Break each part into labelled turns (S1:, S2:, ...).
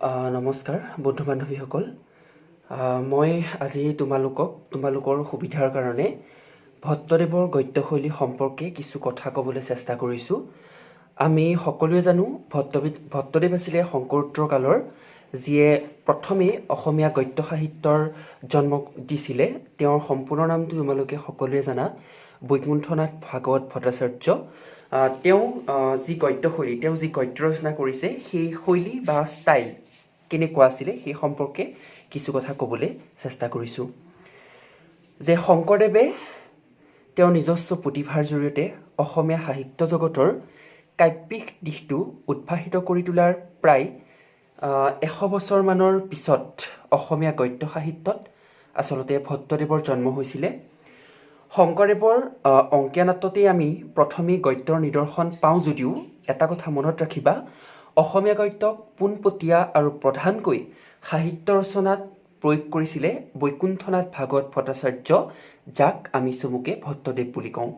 S1: নমস্কাৰ বন্ধু বান্ধৱীসকল। মই আজি তোমালোকক তোমালোকৰ সুবিধাৰ কাৰণে ভট্টদেৱৰ গদ্যশৈলী সম্পৰ্কে কিছু কথা ক'বলৈ চেষ্টা কৰিছোঁ। আমি সকলোৱে জানো, ভট্টদেৱ আছিলে শংকৰোত্তৰ কালৰ, যিয়ে প্ৰথমেই অসমীয়া গদ্য সাহিত্যৰ জন্ম দিছিলে। তেওঁৰ সম্পূৰ্ণ নামটো তোমালোকে সকলোৱে জানা, বৈকুণ্ঠনাথ ভাগৱত ভট্টাচাৰ্য। তেওঁ যি গদ্যশৈলী, তেওঁ যি গদ্য ৰচনা কৰিছে, সেই শৈলী বা ষ্টাইল কেনেকুৱা আছিলে, সেই সম্পৰ্কে কিছু কথা ক'বলৈ চেষ্টা কৰিছোঁ। যে শংকৰদেৱে তেওঁৰ নিজস্ব প্ৰতিভাৰ জৰিয়তে অসমীয়া সাহিত্য জগতৰ কাব্যিক দিশটো উদ্ভাসিত কৰি তোলাৰ প্ৰায় 100 বছৰমানৰ পিছত অসমীয়া গদ্য সাহিত্যত আচলতে ভট্টদেৱৰ জন্ম হৈছিলে। শংকৰদেৱৰ অংকীয়া নাটতেই আমি প্ৰথমেই গদ্যৰ নিদৰ্শন পাওঁ যদিও এটা কথা মনত ৰাখিবা, অসমীয়া গদ্যক পোনপটীয়া আৰু প্ৰধানকৈ সাহিত্য ৰচনাত প্ৰয়োগ কৰিছিলে বৈকুণ্ঠনাথ ভাগৱত ভট্টাচাৰ্য, যাক আমি চমুকে ভট্টদেৱ বুলি কওঁ।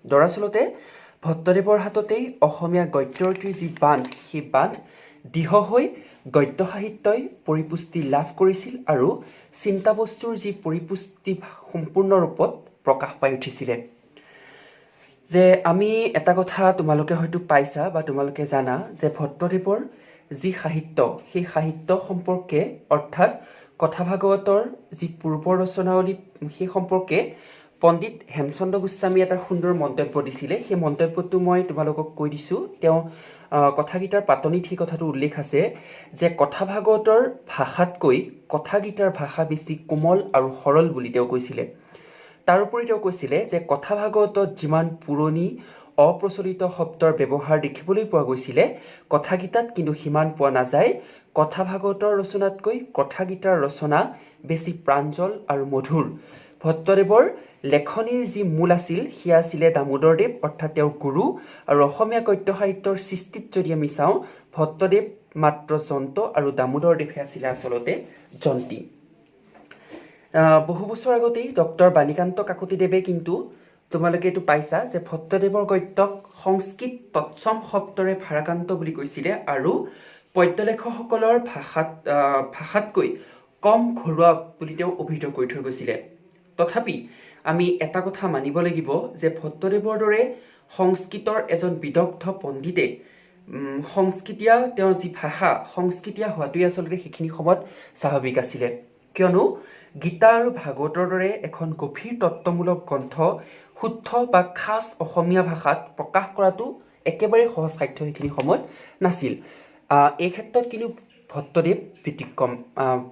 S1: দৰাচলতে ভট্টদেৱৰ হাততেই অসমীয়া গদ্যৰীতিৰ যি বান্ধ, সেই বান্ধ দৃঢ় হৈ গদ্য সাহিত্যই পৰিপুষ্টি লাভ কৰিছিল আৰু চিন্তাবস্তুৰ যি পৰিপুষ্টি সম্পূৰ্ণ ৰূপত প্ৰকাশ পাই উঠিছিলে। যে আমি এটা কথা তোমালোকে হয়তো পাইছা বা তোমালোকে জানা যে ভট্টদেৱৰ যি সাহিত্য, সেই সাহিত্য সম্পৰ্কে, অৰ্থাৎ কথা ভাগৱতৰ যি পূৰ্বৰ ৰচনাৱলী, সেই সম্পৰ্কে পণ্ডিত হেমচন্দ্ৰ গোস্বামীয়ে এটা সুন্দৰ মন্তব্য দিছিলে। সেই মন্তব্যটো মই তোমালোকক কৈ দিছোঁ। তেওঁ কথাগীতাৰ পাতনিত সেই কথাটো উল্লেখ আছে যে কথা ভাগৱতৰ ভাষাতকৈ কথাগীতাৰ ভাষা বেছি কোমল আৰু সৰল বুলি তেওঁ কৈছিলে। তাৰোপৰি তেওঁ কৈছিলে যে কথা ভাগৱতত যিমান পুৰণি অপ্ৰচলিত শব্দৰ ব্যৱহাৰ দেখিবলৈ পোৱা গৈছিলে, কথাগীতাত কিন্তু সিমান পোৱা নাযায়। কথা ভাগৱতৰ ৰচনাতকৈ কথাগীতাৰ ৰচনা বেছি প্ৰাঞ্জল আৰু মধুৰ। ভট্টদেৱৰ লেখনিৰ যি মূল আছিল, সেয়া আছিলে দামোদৰদেৱ, অৰ্থাৎ তেওঁৰ গুৰু। আৰু অসমীয়া গদ্য সাহিত্যৰ সৃষ্টিত যদি আমি চাওঁ, ভট্টদেৱ মাত্ৰ যন্ত্ৰ আৰু দামোদৰদেৱহে আছিলে আচলতে যন্ত্ৰী। বহু বছৰ আগতেই ডক্টৰ বাণীকান্ত কাকতিদেৱে কিন্তু, তোমালোকে এইটো পাইছা যে ভট্টদেৱৰ গদ্যক সংস্কৃত তৎসম শব্দৰে ভাৰাক্ৰান্ত বুলি কৈছিলে আৰু পদ্যলেখকসকলৰ ভাষাতকৈ কম ঘৰুৱা বুলি তেওঁ অভিহিত কৰি থৈ গৈছিলে। তথাপি আমি এটা কথা মানিব লাগিব যে ভট্টদেৱৰ দৰে সংস্কৃতৰ এজন বিদগ্ধ পণ্ডিতে সংস্কৃতীয়া তেওঁৰ যি ভাষা, সংস্কৃতীয়া হোৱাটোৱেই আচলতে সেইখিনি সময়ত স্বাভাৱিক আছিলে। কিয়নো গীতা আৰু ভাগৱতৰ দৰে এখন গভীৰ তত্ত্বমূলক গ্ৰন্থ শুদ্ধ বা খাচ অসমীয়া ভাষাত প্ৰকাশ কৰাটো একেবাৰে সহজসাধ্য সেইখিনি সময়ত নাছিল। এই ক্ষেত্ৰত কিন্তু ভট্টদেৱ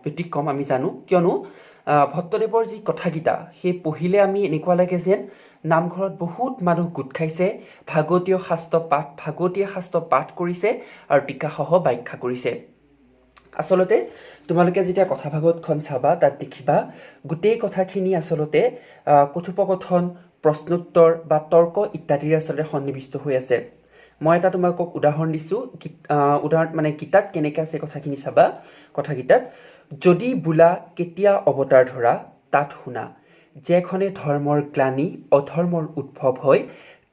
S1: ব্যতিক্ৰম আমি জানো। কিয়নো ভট্টদেৱৰ যি কথাগীতা, সেই পঢ়িলে আমি এনেকুৱা লাগে যেন নামঘৰত বহুত মানুহ গোট খাইছে, ভাগৱতীয় শাস্ত্ৰ পাঠ কৰিছে আৰু টীকাসহ ব্যাখ্যা কৰিছে। আচলতে তোমালোকে যেতিয়া কথা ভাগৱতখন চাবা, তাত দেখিবা গোটেই কথাখিনি আচলতে কথোপকথন, প্ৰশ্নোত্তৰ বা তৰ্ক ইত্যাদিৰে আচলতে সন্নিৱিষ্ট হৈ আছে। মই এটা তোমালোকক উদাহৰণ দিছোঁ। উদাহৰণ মানে গীতাত কেনেকৈ আছে কথাখিনি চাবা। কথাগীতাত, "যদি বোলা কেতিয়া অৱতাৰ ধৰা, তাত শুনা, যেখনে ধৰ্মৰ গ্লানি অধৰ্মৰ উদ্ভৱ হয়,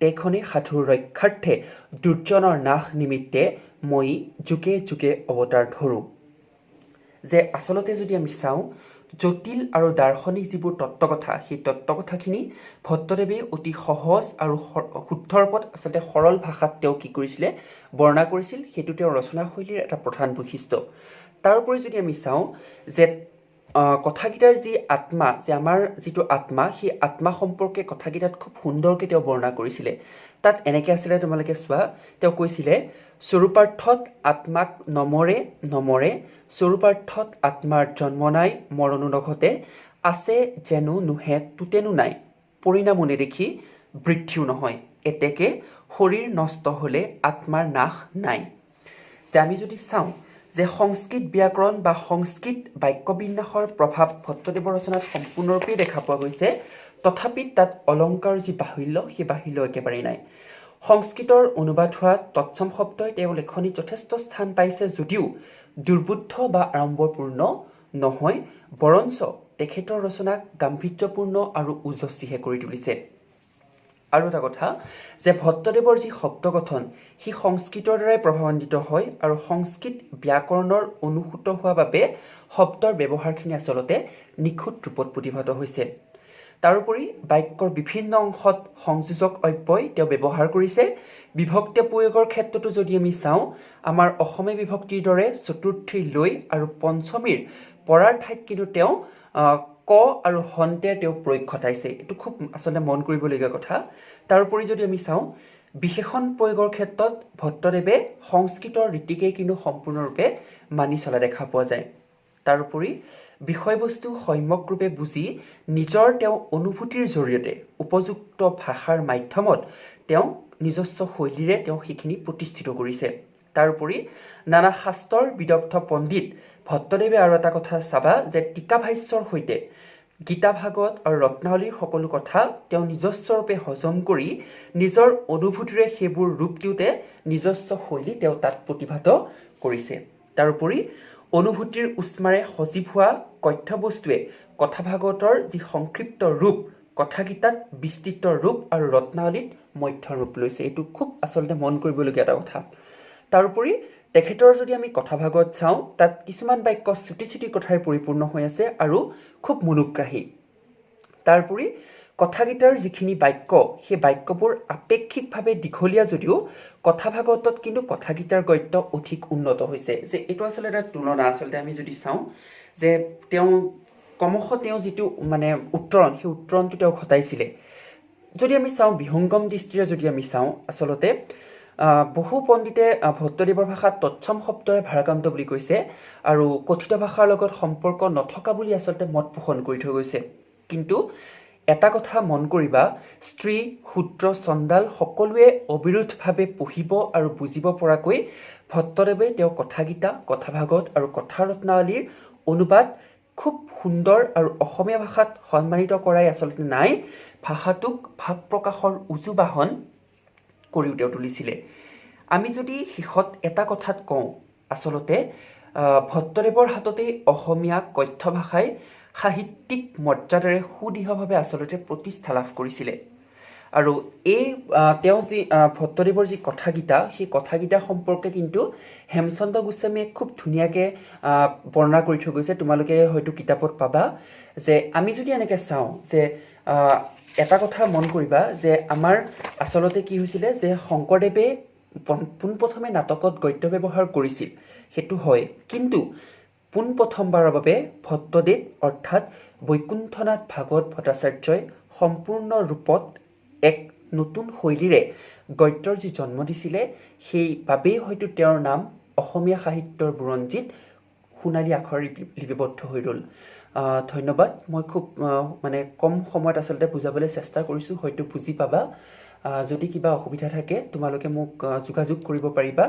S1: তেখনে সাধুৰ ৰক্ষাৰ্থে দুৰ্জনৰ নাশ নিমিত্তে মই যুগে যুগে অৱতাৰ ধৰোঁ।" যে আচলতে যদি আমি চাওঁ, জটিল আৰু দাৰ্শনিক যিবোৰ তত্ত্বকথা, সেই তত্ত্বকথাখিনি ভট্টদেৱে অতি সহজ আৰু শুদ্ধ ৰূপত, আচলতে সৰল ভাষাত তেওঁ কি কৰিছিলে, বৰ্ণনা কৰিছিল। সেইটো তেওঁৰ ৰচনাশৈলীৰ এটা প্ৰধান বৈশিষ্ট্য। তাৰোপৰি যদি আমি চাওঁ যে কথাগীতাৰ যি আত্মা, যে আমাৰ যিটো আত্মা, সেই আত্মা সম্পৰ্কে কথাগীতাত খুব সুন্দৰকৈ তেওঁ বৰ্ণনা কৰিছিলে। তাত এনেকৈ আছিলে, তোমালোকে চোৱা, তেওঁ কৈছিলে, "স্বৰূপাৰ্থত আত্মাক নমৰে নমৰে, স্বৰূপাৰ্থত আত্মাৰ জন্ম নাই, মৰণো নঘটে, আছে যেনো নোহে তোতেনো নাই, পৰিণামো নেদেখি বৃদ্ধিও নহয়, এতেকে শৰীৰ নষ্ট হ'লে আত্মাৰ নাশ নাই।" যে আমি যদি চাওঁ যে সংস্কৃত ব্যাকৰণ বা সংস্কৃত বাক্যবিন্যাসৰ প্ৰভাৱ ভট্টদেৱৰ ৰচনাত সম্পূৰ্ণৰূপেই দেখা পোৱা গৈছে, তথাপি তাত অলংকাৰৰ যি বাহুল্য, সেই বাহুল্য একেবাৰেই নাই। সংস্কৃতৰ অনুবাদ হোৱা তৎসম শব্দই তেওঁৰ লেখনিত যথেষ্ট স্থান পাইছে যদিও দুৰ্বোধ্য বা আড়ম্বৰপূৰ্ণ নহয়, বৰঞ্চ তেখেতৰ ৰচনাক গাম্ভীৰ্যপূৰ্ণ আৰু ওজস্বীহে কৰি তুলিছে। আৰু এটা কথা যে ভট্টদেৱৰ যি শব্দ গঠন, সি সংস্কৃতৰ দ্বাৰাই প্ৰভাৱান্বিত হয় আৰু সংস্কৃত ব্যাকৰণৰ অনুসূত হোৱা বাবে শব্দৰ ব্যৱহাৰখিনি আচলতে নিখুঁত ৰূপত প্ৰতিভাত হৈছে। তাৰোপৰি বাক্যৰ বিভিন্ন অংশত সংযোজক অব্যয় তেওঁ ব্যৱহাৰ কৰিছে। বিভক্তি প্ৰয়োগৰ ক্ষেত্ৰতো যদি আমি চাওঁ, আমাৰ অসমীয়া বিভক্তিৰ দৰে চতুৰ্থী লৈ আৰু পঞ্চমীৰ পৰাৰ ঠাইত কিন্তু তেওঁ ক আৰু হন্তে তেওঁ প্ৰয়োগ ঘটাইছে। এইটো খুব আচলতে মন কৰিবলগীয়া কথা। তাৰোপৰি যদি আমি চাওঁ, বিশেষণ প্ৰয়োগৰ ক্ষেত্ৰত ভট্টদেৱে সংস্কৃতৰ ৰীতিকেই কিন্তু সম্পূৰ্ণৰূপে মানি চলা দেখা পোৱা যায়। তাৰোপৰি বিষয়বস্তু সম্যকৰূপে বুজি নিজৰ তেওঁ অনুভূতিৰ জৰিয়তে উপযুক্ত ভাষাৰ মাধ্যমত তেওঁ নিজস্ব শৈলীৰে তেওঁ সেইখিনি প্ৰতিষ্ঠিত কৰিছে। তাৰোপৰি নানা শাস্ত্ৰৰ বিদগ্ধ পণ্ডিত ভট্টদেৱে, আৰু এটা কথা চাবা যে টীকা ভাষ্যৰ সৈতে গীতা, ভাগৱত আৰু ৰত্নাৱলীৰ সকলো কথা তেওঁ নিজস্বৰূপে হজম কৰি নিজৰ অনুভূতিৰে সেইবোৰ ৰূপ দিওঁতে নিজস্ব শৈলী তেওঁ তাত প্ৰতিভাত কৰিছে। তাৰোপৰি অনুভূতিৰ উষ্মাৰে সজীৱ হোৱা কথ্যবস্তুৱে কথাভাগৱতৰ যি সংক্ষিপ্ত ৰূপ, কথাগীতাত বিস্তৃত ৰূপ আৰু ৰত্নাৱলীত মধ্য ৰূপ লৈছে। এইটো খুব আচলতে মন কৰিবলগীয়া এটা কথা। তাৰোপৰি তেখেতৰ যদি আমি কথাভাগৱত চাওঁ, তাত কিছুমান বাক্য চুটি চুটি কথাৰে পৰিপূৰ্ণ হৈ আছে আৰু খুব মনোগ্ৰাহী। তাৰোপৰি কথাগীতাৰ যিখিনি বাক্য, সেই বাক্যবোৰ আপেক্ষিকভাৱে দীঘলীয়া যদিও কথাভাগৱতত কিন্তু কথাগীতাৰ গদ্য অধিক উন্নত হৈছে। যে এইটো আচলতে এটা তুলনা। আচলতে আমি যদি চাওঁ যে তেওঁ ক্ৰমশঃ তেওঁ যিটো মানে উত্তৰণ, সেই উত্তৰণটো তেওঁ ঘটাইছিলে। যদি আমি চাওঁ, বিহংগম দৃষ্টিৰে যদি আমি চাওঁ, আচলতে বহু পণ্ডিতে ভট্টদেৱৰ ভাষাত তৎসম শব্দৰে ভাৰাক্ৰান্ত বুলি কৈছে আৰু কথিত ভাষাৰ লগত সম্পৰ্ক নথকা বুলি আচলতে মত পোষণ কৰি থৈ গৈছে। কিন্তু এটা কথা মন কৰিবা, স্ত্ৰী, শূদ্ৰ, চণ্ডাল সকলোৱে অবিৰোধভাৱে পঢ়িব আৰু বুজিব পৰাকৈ ভট্টদেৱে তেওঁ কথাগীতা, কথাভাগৱত আৰু কথা ৰত্নাৱলীৰ অনুবাদ খুব সুন্দৰ আৰু অসমীয়া ভাষাত সন্মানিত কৰাই আচলতে নাই, ভাষাটোক ভাৱ প্ৰকাশৰ উজু বাহন কৰিও তেওঁ তুলিছিলে। আমি যদি শেষত এটা কথাত কওঁ, আচলতে ভট্টদেৱৰ হাততেই অসমীয়া কথ্য ভাষাই সাহিত্যিক মৰ্যাদাৰে সুদৃঢ়ভাৱে আচলতে প্ৰতিষ্ঠা লাভ কৰিছিলে। আৰু এই তেওঁ যি ভট্টদেৱৰ যি কথাগীতা, সেই কথাগীতা সম্পৰ্কে কিন্তু হেমচন্দ্ৰ গোস্বামীয়ে খুব ধুনীয়াকৈ বৰ্ণনা কৰি থৈ গৈছে। তোমালোকে হয়তো কিতাপত পাবা যে আমি যদি এনেকৈ চাওঁ যে এটা কথা মন কৰিবা যে আমাৰ আচলতে কি হৈছিলে যে শংকৰদেৱে পোনপ্ৰথমে নাটকত গদ্য ব্যৱহাৰ কৰিছিল, সেইটো হয়, কিন্তু পোনপ্ৰথমবাৰৰ বাবে ভট্টদেৱ অৰ্থাৎ বৈকুণ্ঠনাথ ভাগৱত ভট্টাচাৰ্যই সম্পূৰ্ণ ৰূপত এক নতুন শৈলীৰে গদ্যৰ যি জন্ম দিছিলে, সেইবাবেই হয়তো তেওঁৰ নাম অসমীয়া সাহিত্যৰ বুৰঞ্জীত সোণালী আখৰ লিপিবদ্ধ হৈ ৰ'ল। ধন্যবাদ। মই খুব মানে কম সময়ত আচলতে বুজাবলৈ চেষ্টা কৰিছোঁ, হয়তো বুজি পাবা। যদি কিবা অসুবিধা থাকে, তোমালোকে মোক যোগাযোগ কৰিব পাৰিবা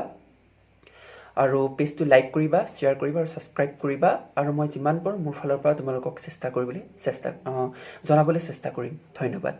S1: আৰু পেজটো লাইক কৰিবা, শ্বেয়াৰ কৰিবা আৰু ছাবস্ক্ৰাইব কৰিবা। আৰু মই যিমান পাৰোঁ মোৰ ফালৰ পৰা তোমালোকক চেষ্টা কৰিবলৈ চেষ্টা জনাবলৈ চেষ্টা কৰিম। ধন্যবাদ।